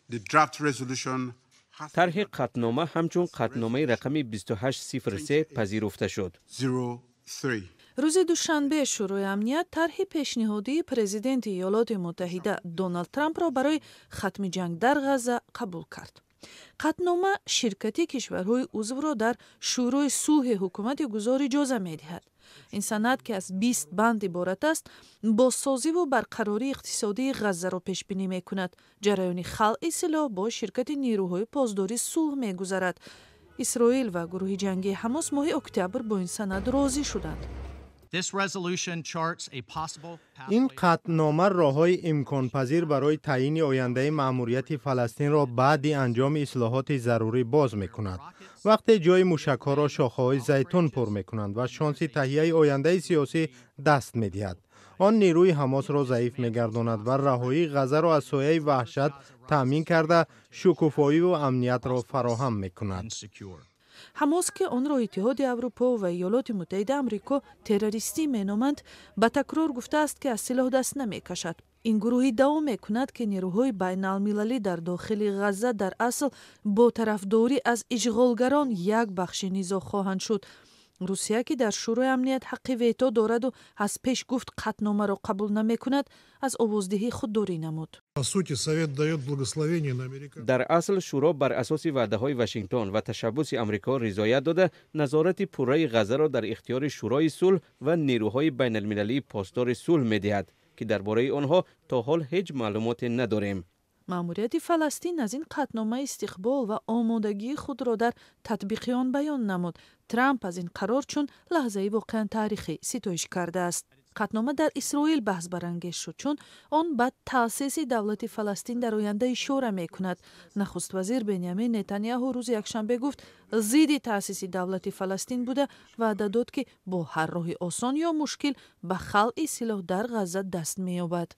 The draft resolution has Тарҳи қатънома ҳамчун қатъномаи рақами 2803 пазируфта шуд. 03. Рӯзи душанбе Шӯрои амният тарҳи пешниҳодии президенти Иёлоти Муттаҳида Доналд Трампро барои хатми ҷанг дар Ғазза қабул кард. Қатънома ширкати кишварҳои узвро дар Шӯрои сулҳи ҳукумати гузор иҷоза медиҳад. Ин санад, ки аз 20 банд иборат аст, бозсозиву барқарории иқтисодии Ғаззаро пешбинӣ мекунад. Ҷараёни халъи силоҳ бо ширкати нерӯҳои посдори сулҳ мегузарад. Исроил ва гурӯҳи ҷангии Ҳамос моҳи октябр бо ин санад розӣ шуданд. Ин қатънома роҳҳои имконпазир барои таъйини ояндаи маъмурияти Фаластинро баъди анҷоми ислоҳоти зарурӣ боз мекунад, вақте ҷои мушакҳоро шохаҳои зайтун пур мекунанд ва шонси таҳияи ояндаи сиёсӣ даст медиҳад. Он нерӯи Ҳамосро заиф мегардонад ва раҳоии Ғазаро аз сояи ваҳшат таъмин карда, шукуфоиву амниятро фароҳам мекунад. Ҳамос, ки онро Иттиҳоди Аврупо ва Иёлоти Муттаҳида Амрико террористӣ меноманд, ба такрор гуфтааст, ки аз силоҳ даст намекашад. Ин гурӯҳ иддао мекунад, ки нерӯҳои байналмилалӣ дар дохили Ғазза дар асл бо тарафдорӣ аз ишғолгарон як бахши низоъ хоҳанд шуд. Русия, ки дар Шӯрои амният ҳаққи вето дораду аз пеш гуфт, қатъномаро қабул намекунад, аз овоздиҳӣ худдорӣ намуд. Дар асл шӯро бар асоси ваъдаҳои Вашингтон ва ташаббуси Амрико ризоят дода, назорати пурраи Ғаззаро дар ихтиёри Шӯрои сулҳ ва нерӯҳои байналмилалии посдори сулҳ медиҳад, ки дар бораи онҳо то ҳол ҳеҷ маълумоте надорем. Маъмурияти Фаластин аз ин қатънома истиқбол ва омодагии худро дар татбиқи он баён намуд. Трамп аз ин қарор чун лаҳзаи воқеан таърихӣ ситоиш кардааст. Қатънома дар Исроил баҳсбарангез шуд, чун он ба таъсиси давлати Фаластин дар оянда ишора мекунад. Нахуствазир Бенямин Нетаняҳу рӯзи якшанбе гуфт, зидди таъсиси давлати Фаластин буда, ваъда дод, ки бо ҳар роҳи осон ё мушкил ба халъи силоҳ дар Ғазза даст меёбад.